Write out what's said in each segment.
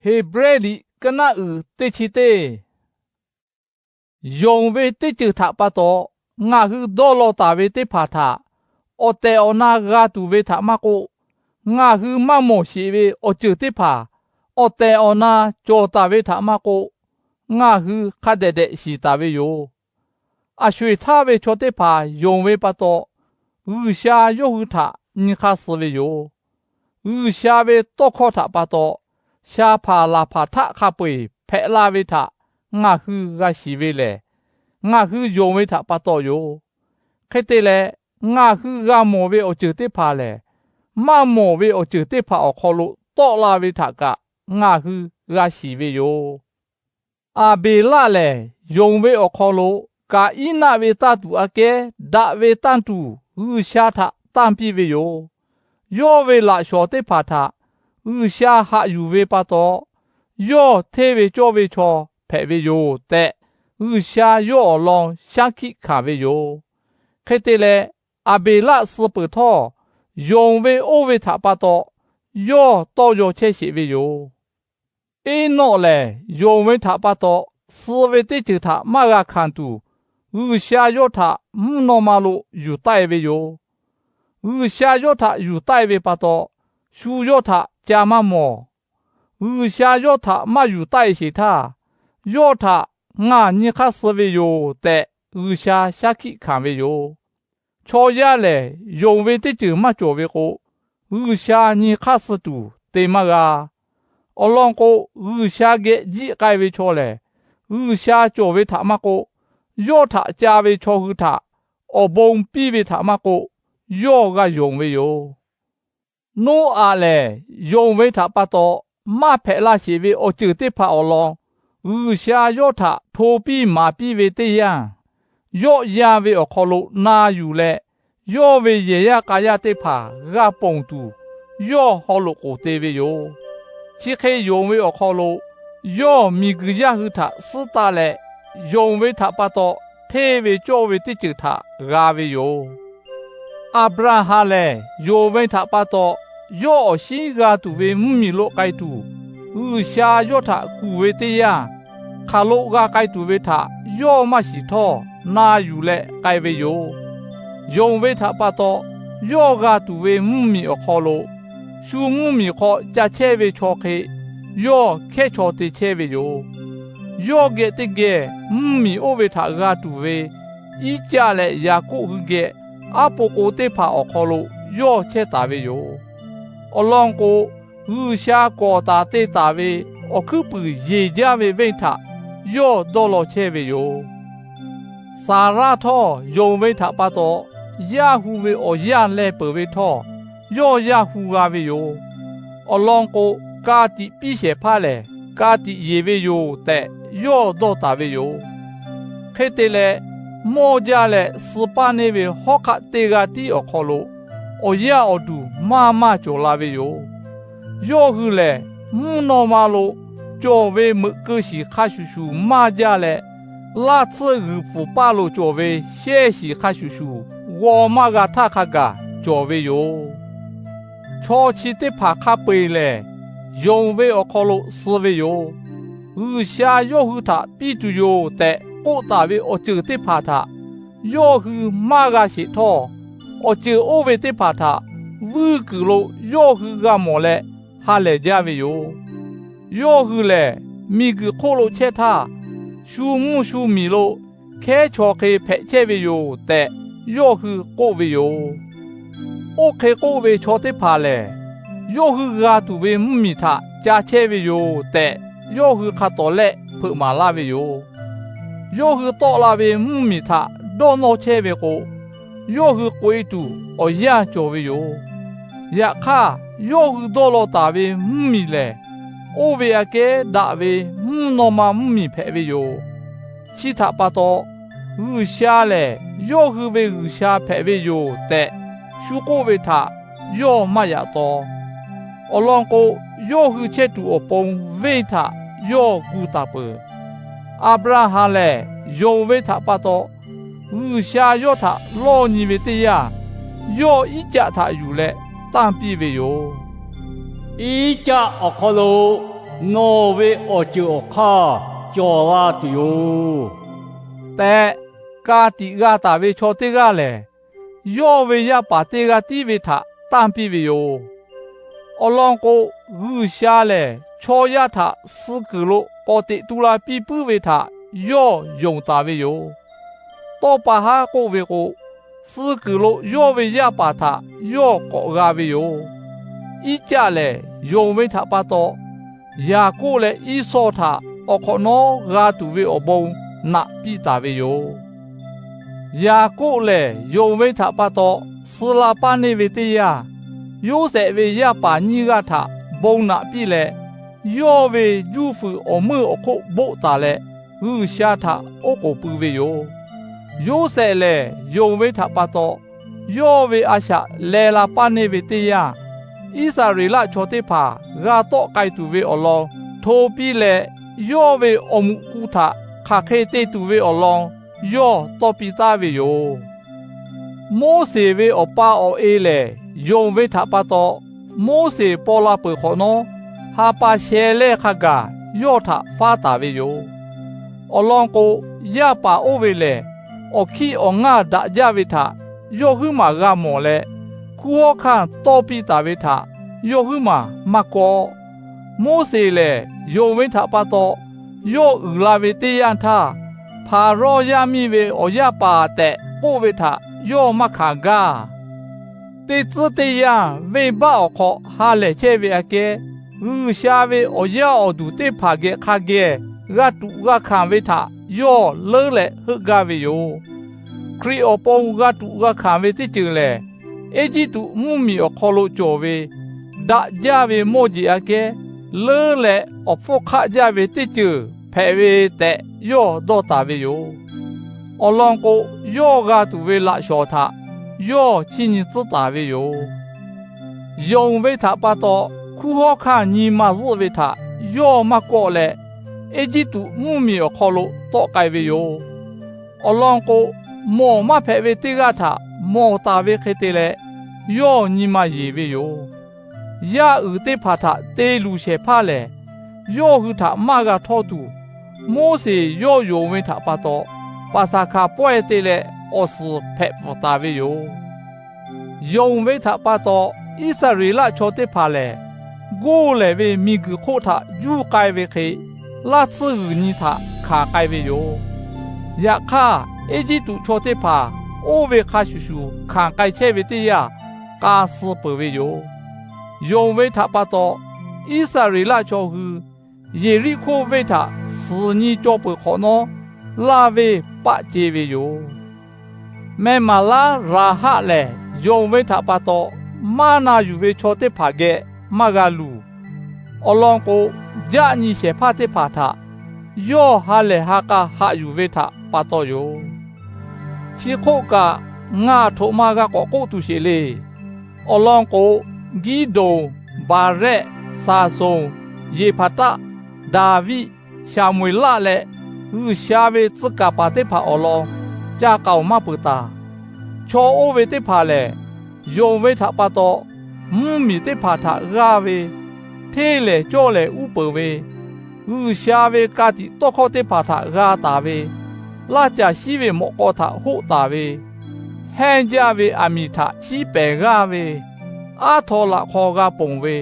Heˍbrehˇ liꞈ kaˇ naˆ uiˍ teˇ chi teˇ. Yonˍ ve teˇ ceuˬ htaꞈ pa taw, ngaˬ hui dawˇ law taˍ ve teˇ hpaˍ htaꞈ awˬ tehˬ awˬ na g'a tuˬ ve htaꞈ maˇ k'oˆ, ngaˬ hui maˇ mawˬ sheˍ ve awˬ ceuˬ teˇ hpaˍ awˬ tehˬ awˬ na cawˬ taˍ ve htaꞈ maˇ k'oˆ, ngaˬ hui hk'a dehꞈ dehꞈ shiˍ taˍ ve yoˬ. Aˬ sho eˬ htaˇ ve chaw teˇ hpaˍ yonˍ ve pa taw, G'uiˬsha yawˇ hui htaꞈ nyi hk'aˇ suh ve yoˬ. G'uiˬsha ve tawˇ hkawˇ htaꞈ pa taw, shaˍ hpaˍ laˬ hpaˍ htaˆ hk'a peu eˬ hpehꞈ la ve htaꞈ ngaˬ hui g'a shiˍ ve lehˬ, ngaˬ hui yonˍ ve htaꞈ pa taw yoˬ. Hk'e te leh, ngaˬ hui g'a mawˬ ve awˬ ceuˬ teˇ hpaˍ lehˬ, maˇ mawˬ ve awˬ ceuˬ teˇ hpaˍ awˬ hk'aw lo tawˆ la ve htaꞈ kaꞈ ngaˬ hui g'a shiˍ ve yoˬ. Aˍbeˍlaˆ lehˬ, yonˍ ve awˬ hk'aw lo Kaˍiˉnaˆ ve tanˇ tuˬ aꞈ kehˉ daꞈ ve tanˇ tuˬ G'uiˬsha htaꞈ tanˇ piˇ ve yoˬ. Yawˇ ve laꞈ shawˍ teˇ hpaˍ htaꞈ G'uiˬsha haꞈ yuˬ ve pa taw, yawˇ hteˇ ve cawˇ ve chaw hpehꞈ ve yoˬ tehꞈ, G'uiˬsha yawˇ awˬ lawn shaˉ hkiˆ hkanˍ ve yoˬ. Hk'e te leh, Aˍbeˍlaˆ suh peuˬ htawˇ, yonˍ ve oˇ ve htaꞈ pa taw yawˇ tawˇ yaw chehˇ sheˍ ve yoˬ. Eˇnawˆ lehˬ, yonˍ ve htaꞈ pa taw suh ve teˇ ceuˬ htaꞈ maˇ g'a hkanˍ tuˬ, G'uiˬsha yawˇ htaꞈ mvuhˇ naw ma lo yuˬ taˆ e ve yoˬ. G'uiˬsha yawˇ htaꞈ yuˬ taˆ e ve pa taw, shu yawˇ htaꞈ ca maˇ mawˬ. G'uiˬsha yawˇ htaꞈ maˇ yuˬ taˆ e sheˍ htaˇ, yawˇ htaꞈ ngaˬ nyi hk'aˇ suh ve yoˬ tehꞈ, G'uiˬsha shaˉ hkiˆ hkanˍ ve yoˬ. Chaw yaˇ lehˬ, yonˍ ve teˇ ceuˬ maˇ cawˬ ve k'o, G'uiˬsha nyi hk'aˇ suh tuˬ te maˇ g'a. Awˬ lawn k'o, G'uiˬsha geh jiˆ k'ai ve chaw lehˬ, G'uiˬsha cawˬ ve htaꞈ maˇ k'oˆ, yawˇ htaꞈ ca ve chaw hui htaꞈ awˬ bon piˇ ve htaꞈ maˇ k'oˆ, yawˇ g'a yonˍ ve yoˬ. Noˉaꞈ lehˬ, yonˍ ve htaꞈ pa taw maˇ hpehꞈ la sheˍ ve awˬ ceuˬ teˇ hpaˍ awˬ lawn G'uiˬsha yawˇ htaꞈ hto piˇ maˍ piˇ ve teˇ yanˇ, yawˆ yan ve awˬ hk'aw lo na yuˬ leh, yawˇ ve yehˬ yaˇ k'a yaˇ teˇ hpaˍ g'a ponˬ tuˬ, yawˇ haw loꞈ k'oˍ te ve yoˬ. Chi hk'e yonˍ ve awˬ hk'aw lo, yawˇ miˬguiˬ yaˇ hui htaꞈ suhˉ taˆ leh, yonˍ ve htaꞈ pa taw hteˇ ve cawˇ ve teˇ ceuˬ htaꞈ g'a ve yoˬ. Aˍbraˍhanˍ lehˬ, yonˍ ve htaꞈ pa taw yawˇ awˬ shinˉ g'a tuˬ ve mvuhˇmiˬ lo k'ai tuˬ, G'uiˬsha yawˇ htaꞈ kuˬ ve teˇ yanˇ, hk'aˬ lo g'a k'ai tuˬ ve htaꞈ yawˇ maˇ shiˍ htawˇ na yuˬ leh k'ai ve yoˬ. Yonˍ ve htaꞈ pa taw, yawˇ g'a tuˬ ve mvuhˇmiˬ awˬ hk'aw lo, shu mvuhˇmiˬ hk'aw ca chehˇ ve chaw hk'e yawˇ hkehˉ chaw te chehˇ ve yoˬ. Yawˇ geh teˇ geh mvuhˇmiˬ oˇ ve htaꞈ g'a tuˬ ve Iˉcaˆ leh Yaˍkoˆ hui geh aˉ po k'o teˇ hpaˍ awˬ hk'aw lo yawˇ chehˇ taˍ ve yoˬ. Awˬ lawn k'o, G'uiˬsha kawˍ taˍ te taˍ ve awˬ hkuiˉ puiˍ yeˬ jaˇ ve venˇ htaꞈ yawˇ dawˇ law chehˇ ve yoˬ. Saˍraˆ htawˇ yonˍ ve htaꞈ pa taw, yaˇ hu ve awˬ yanˇ leh peuˬ ve htawˇ, yawˇ yaˇ hu g'a ve yoˬ. Awˬ lawn k'o, ka tiꞈ piˇ shehˍ hpaˇ lehˬ, ka tiꞈ yeˬ ve yoˬ tehꞈ yawˇ dawˇ taˍ ve yoˬ. Hk'e te leh, mawˇ jaˇ leh suh paˇ neˇ ve hawˉ hk'aˆ teˇ g'aˇ tiˉ awˬ hk'aw lo awˬ yanˇ awˬ duˬ maˇ maˇ cawˬ la ve yoˬ. Yawˇ hui lehˬ, mvuhˇ naw ma lo cawˬ ve meuꞈ keu shiˍ hk'a shuˍ shuˍ maˇ jaˇ leh, laˇ tsuhˇ g'uiˬ pfuhˍ paˇ lo cawˬ ve shehˇ shiˍ hk'a shuˍ shuˍ g'aw maˇ g'a htaˇ hk'a gaˬ cawˬ ve yoˬ. Chaw chi teˇ hpaˍ hk'a peu eˬ lehˬ, yonˍ ve awˬ hk'aw lo suh ve yoˬ. G'uiˬsha yawˇ hui htaꞈ piˇ tuˬ yoˬ tehꞈ k'oˆ taˍ ve awˬ ceuˬ teˇ hpaˍ htaꞈ yawˇ hui maˇ g'a sheˍ htawˇ, awˬ ceuˬ oˇ ve teˇ hpaˍ htaꞈ vuiˇ kuiˬ lo yawˇ hui g'a mawˬ leh ha lehˬ jaˇ ve yoˬ. Yawˇ hui lehˬ, miˬguiˬ hk'oˆ lo chehˇ htaˇ, shu mvuhˇ shu miˬ lo hkehˉ chaw hk'e hpehꞈ chehˇ ve yoˬ tehꞈ yawˇ hui k'oˆ ve yoˬ. Oˇ hk'e k'oˆ ve chaw teˇ hpaˍ lehˬ, yawˇ hui g'a tuˬ ve mvuhˇmiˬ htaꞈ ca chehˇ ve yoˬ tehꞈ, yawˇ hui hk'a tawˍ lehˆ hpeuꞈ maˍ laˇ ve yoˬ. Yawˇ hui tawˆ la ve mvuhˇmiˬ htaꞈ dawˇ nawˇ chehˇ ve k'o, yawˇ hui k'oꞈ-e tuˬ awˬ yanˇ cawˬ ve yoˬ. Yaꞈ hk'aˇ, yawˇ hui dawˇ law taˍ ve mvuhˇmiˬ lehˬ, oˇ ve aꞈ kehˉ daꞈ ve mvuhˇ naw ma mvuhˇmiˬ hpehꞈ ve yoˬ. Chi htaꞈ pa taw, G'uiˬsha lehˬ yawˇ hui ve G'uiˬsha hpehꞈ ve yoˬ tehꞈ shu k'oˆ ve htaꞈ yawˇ maˇ yaꞈ taw. Awˬ lawn k'o, yawˇ hui chehˇ tuˬ awˬ pon venˇ htaꞈ yawˇ gu taˍ peuˬ. Aˍbraˍhanˍ lehˬ, yonˍ ve htaꞈ pa taw G'uiˬsha yawˇ htaꞈ lawˇ nyi ve teˇ yanˇ, yawˇ Iˉcaˆ htaꞈ yuˬ leh tanˇ piˇ ve yoˬ. Iˉcaˆ awˬ hk'aw lo nawˬ ve awˬ ceuˬ awˬ hk'aˇ cawˬ la tuˬ yoˬ tehꞈ, ka tiꞈ g'a taˍ ve chaw teˇ g'aˇ lehˬ, yawˇ ve yaˇ paˍ teˇ g'aˇ tiˉ ve htaꞈ tanˇ piˇ ve yoˬ. Awˬ lawn k'o, G'uiˬsha lehˬ chaw yaˇ htaꞈ suh kuiˬ lo k'awꞈ teꞈ tu la piˇ puiˉ ve htaꞈ yawˇ yonˍ taˍ ve yoˬ. Tawˇ pa haˉ k'oˆ ve k'o, suh kuiˬ lo yawˇ ve yaˇ paˍ htaꞈ yawˇ k'awꞈ g'a ve yoˬ. Iˉcaˆ lehˬ, yonˍ ve htaꞈ pa taw, Yaˍkoˆ leh Iˉsawˇ htaꞈ awˬ hk'awꞈ nawˉ g'a tuˬ ve awˬ bon naꞈ piˇ taˍ ve yoˬ. Yaˍkoˆ lehˬ, yonˍ ve htaꞈ pa taw suh la paˇ neˇ ve teˇ yanˇ, Yoˇsehꞈ ve yaˇ paˍ nyiˇ g'aˇ htaꞈ bon naꞈ piˇ leh, yawˇ ve juˇ fuiˍ awˬ meuˇ awˬ hk'oˆ boˆ taˍ leh, G'uiˬsha htaꞈ oˉ k'oˍ pui ve yoˬ. Yoˇsehꞈ lehˬ, yonˍ ve htaꞈ pa taw, yawˇ ve a shaꞈ leh la paˇ neˇ ve teˇ yanˇ, Iˉsaˍreˍlaˆ chaw teˇ hpaˍ g'a tawˆ k'ai tuˬ ve awˬ lawn hto piˇ leh, yawˇ ve awˬ muꞈ ku htaꞈ hk'aˬ hk'e te tuˬ ve awˬ lawn yawˇ tawˇ piˇ taˉ ve yoˬ. Moˉseˍ ve awˬ pa awˬ e lehˬ, yonˍ ve htaꞈ pa taw, Moˉseˍ paw la peuˬ hk'awꞈ nawˉ, ha pa sheh lehˇ hk'a gaˬ yawˇ htaꞈ faˉ taˍ ve yoˬ. Awˬ lawn k'o, yaˇ paˍ oˇ ve lehˬ, awˬ hkiˆ awˬ ngaˇ daꞈ jaˇ ve htaꞈ yawˇ huiˉ maˬ g'a mawˬ leh, hkunˉ hawˉ hkanˇ tawˇ piˇ taˍ ve htaꞈ yawˇ huiˉ maˬ maˇ kawˆ. Moˉseˍ lehˬ, yonˍ ve htaꞈ pa taw, yawˇ uiˍ la ve teˇ yanˇ htaˇ, Hpaˍrawˇ yaˇ miˇ ve awˬ yaˇ paˍ tehꞈ k'oˆ ve htaꞈ yawˇ maˇ hkanˍ gaˇ. Teˇ tcuhˉ teˇ yanˇ, venˇbaˆ awˬ hk'aw ha lehˬ chehˇ ve aꞈ kehˉ, G'uiˬsha ve awˬ yaˇ awˬ duˬ teˇ hpaˍ geh hk'a geh g'a tuꞈ g'a hkanˍ ve htaꞈ yawˇ leuˉ leh heuˆ gaˇ ve yoˬ. Hkriꞈ awˬ pon g'a tuꞈ g'a hkanˍ ve teˇ ceuˬ lehˬ, Eˇjiˇtuꞈ mvuhˇmiˬ awˬ hk'aw lo cawˬ ve daꞈ jaˇ ve mawˇ jeˬ aꞈ kehˉ leuˉ leh awˬ hpfuhˇ hk'aˆ jaˇ ve teˇ ceuˬ hpehꞈ ve tehꞈ yawˇ dawˇ taˍ ve yoˬ. Awˬ lawn k'o, yawˇ g'a tuˬ ve laꞈ shawˍ htaꞈ yawˇ chiˇ nyi tcuhˉ taˍ ve yoˬ. Yonˍ ve htaꞈ pa taw, hkunˉ hawˉ hkanˇ nyi ma zuhˆ ve htaꞈ yawˇ maˇ kawˆ leh, Eˇjiˇtuꞈ mvuhˇmiˬ awˬ hk'aw lo tawˆ k'ai ve yoˬ. Awˬ lawn k'o, mawˬ maˇ hpehꞈ ve teˇ g'aˇ htaꞈ mawˬ taˍ ve hk'e te leh, yawˇ nyi ma yeˬ ve yoˬ. Yaˇ uiˍ teˇ hpaˍ htaꞈ te luˬ shehˍ hpaˇ lehˬ, yawˇ hui htaꞈ maˇ g'a htawˇ tuˬ, Moˉseˍ yawˇ yonˍ ve htaꞈ pa taw, Paˍsaˍhkaˍ pawehˇ te leh awˬ suhˍ hpehꞈ pfuhˍ taˍ ve yoˬ. Yonˍ ve htaꞈ pa taw, Iˉsaˍreˍlaˆ chaw teˇ hpaˍ lehˬ, goˇ lehˬ ve miˬguiˬ hk'oˆ htaꞈ juˇ k'ai ve hk'e, laˇ tsuhˇ g'uiˬ nyi htaꞈ hkanˍ k'ai ve yoˬ. Yaꞈ hk'aˇ, Eˇjiˇtuꞈ chaw teˇ hpaˍ oˇ ve hk'a shuˍ shuˍ hkanˍ k'ai chehˇ ve teˇ yanˇ, k'a suh peuˬ ve yoˬ. Yonˍ ve htaꞈ pa taw, Iˉsaˍreˍlaˆ chaw hui Yeˍriˆhkoˇ venˇ htaꞈ suhˍ nyi caw peuˬ hk'awꞈ nawˉ, laˇ venˇ paˆ ce ve yoˬ. Meh maˍ laˉ Raˍhaˆ lehˬ, yonˍ ve htaꞈ pa taw, maˇ na yuˬ ve chaw teˇ hpaˍ geh maˇ g'a luˬ. Awˬ lawn k'o, jaˆ nyi shehˍ hpaˇ teˇ hpaˍ htaꞈ yawˇ ha lehˬ ha k'a haꞈ yuˬ ve htaꞈ pa taw yoˬ. Chi hk'oˆ kaꞈ, ngaˬ htoꞈ ma g'a k'awꞈ k'oˆ tuˬ sheˍ le. Awˬ lawn k'o, Giˉdonˍ, Baˍrehˆ, Saˍsonˍ, Yeˍhpaˍtaˆ, Daˍviˆ, Saˍmo-eˍlaˆ leh G'uiˬsha ve tcuh kaˍ paˍ teˇ hpaˍ awˬ lawn ca k'aoˍ maˇ peuˬ taˍ. Chaw oˇ ve teˇ hpaˍ lehˬ, yonˍ ve htaꞈ pa taw, mvuhˇmiˬ teˇ hpaˍ htaꞈ g'aˇ ve, hteˇ lehˍ cawˇ lehˍ uˉ peunˍ ve, G'uiˬsha ve ka tiꞈ tawˇ hkawˇ teˇ hpaˍ htaꞈ g'a taˍ ve, laˇ caˬ shiˉ ve mawꞈ k'aw htaꞈ hoˆ taˍ ve, hehnˇ jaˇ ve aˬ miˍ htaꞈ chiˉ pehˍ g'aˇ ve, aˉ htaw laꞈ hk'aw g'a ponˬ ve,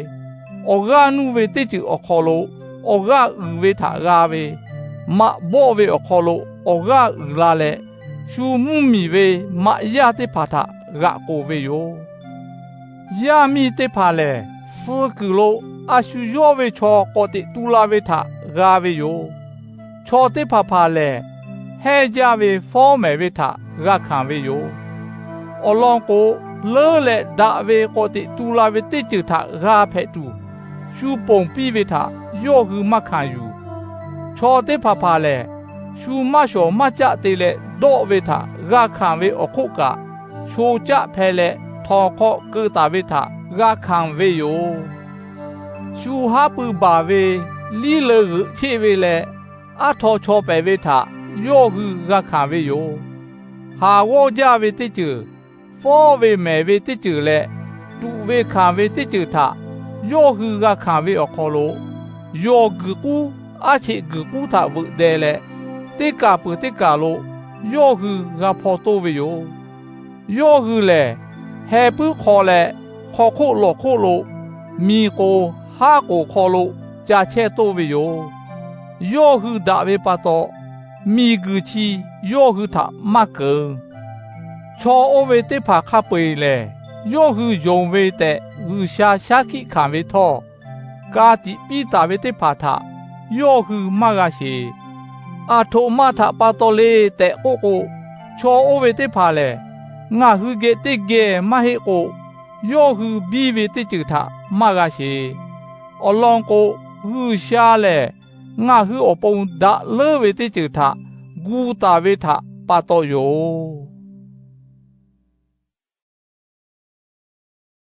awˬ g'aˇ nuˇ ve teˇ ceuˬ awˬ hk'aw lo awˬ g'aˇ uiˍ ve htaꞈ g'a ve, maꞈ bawˆ ve awˬ hk'aw lo awˬ g'aˇ uiˍ la leh, shu mvuhˇmiˬ ve maꞈ yaˇ teˇ hpaˍ htaꞈ g'aꞈ k'oˬ ve yoˬ. Yaˇ miˇ teˇ hpaˍ lehˬ, suh kuiˬ lo a shu yawˇ ve chaw k'awꞈ teꞈ tu la ve htaꞈ g'a ve yoˬ. Chaw teˇ hpaˍ hpaˍ lehˬ, hehnˇ jaˇ ve fawˉ mehˍ ve htaꞈ g'a hkanˍ ve yoˬ. Awˬ lawn k'o, leuˉ leh daꞈ ve k'awꞈ teꞈ tu la ve teˇ ceuˬ htaꞈ g'a hpehꞈ tuˬ, shu ponˬ piˇ ve htaꞈ yawˇ hui maˇ hkanˍ yuˬ. Chaw teˇ hpaˍ hpaˍ lehˬ, shu maˇ shawˍ maˇ caˆ te leh dawˆ ve htaꞈ g'a hkanˍ ve awˬ hk'oˆ kaꞈ, sho caˆ hpeh leh htawnˍ hk'aw keu taˍ ve htaꞈ g'a hkanˍ ve yoˬ. Shu haˉ pui baˬ ve, liˇ leu g'euꞈ cheˆ ve leh, aˉ htaw chaw pehˍ ve htaꞈ yawˇ hui g'a hkanˍ ve yoˬ. Haˍ g'awˇ jaˇ ve teˇ ceuˬ, fawˉ ve mehˍ ve teˇ ceuˬ leh, tuꞈ ve hkanˍ ve teˇ ceuˬ htaꞈ yawˇ hui g'a hkanˍ ve awˬ hk'aw lo, yawˇ guiˬ k'uˉ aˉ cheꞈ guiˬ k'uˉ htaꞈ veuꞈ deh leh, teˇ kaˬ peuˬ teˇ kaˬ lo yawˇ hui g'a hpaw toˇ ve yoˬ. Yawˇ hui lehˬ, heh puiˉ hk'aw leh hk'aw hk'oˆ lawˬ hk'oˆ lo, miˬ k'oˍ haˉ k'oˍ hk'aw lo ca chehˇ toˇ ve yoˬ. Yawˇ hui daꞈ ve pa taw, miˬ guiˬ chi yawˇ hui htaꞈ maˇ keunˍ. Chaw oˇ ve teˇ hpaˍ hk'a peu-eˬ lehˬ, yawˇ hui yonˍ ve tehꞈ G'uiˬsha shaˉ hkiˆ hkanˍ ve htawˇ, ka tiꞈ piˇ taˍ ve teˇ hpaˍ htaꞈ yawˇ hui maˇ g'a sheˍ. Aˬ htoꞈ ma htaꞈ pa taw le tehꞈ k'oˆ k'o, chaw oˇ ve teˇ hpaˍ lehˬ, ngaˬ hui geh teˇ geh maˇ heˆ k'o, yawˇ hui biˇ ve teˇ ceuˬ htaꞈ maˇ g'a sheˍ. Awˬ lawn k'o, G'uiˬsha lehˬ ngaˬ hui awˬ pon daꞈ leuˉ ve teˇ ceuˬ htaꞈ gu taˍ ve htaꞈ pa taw yoˬ.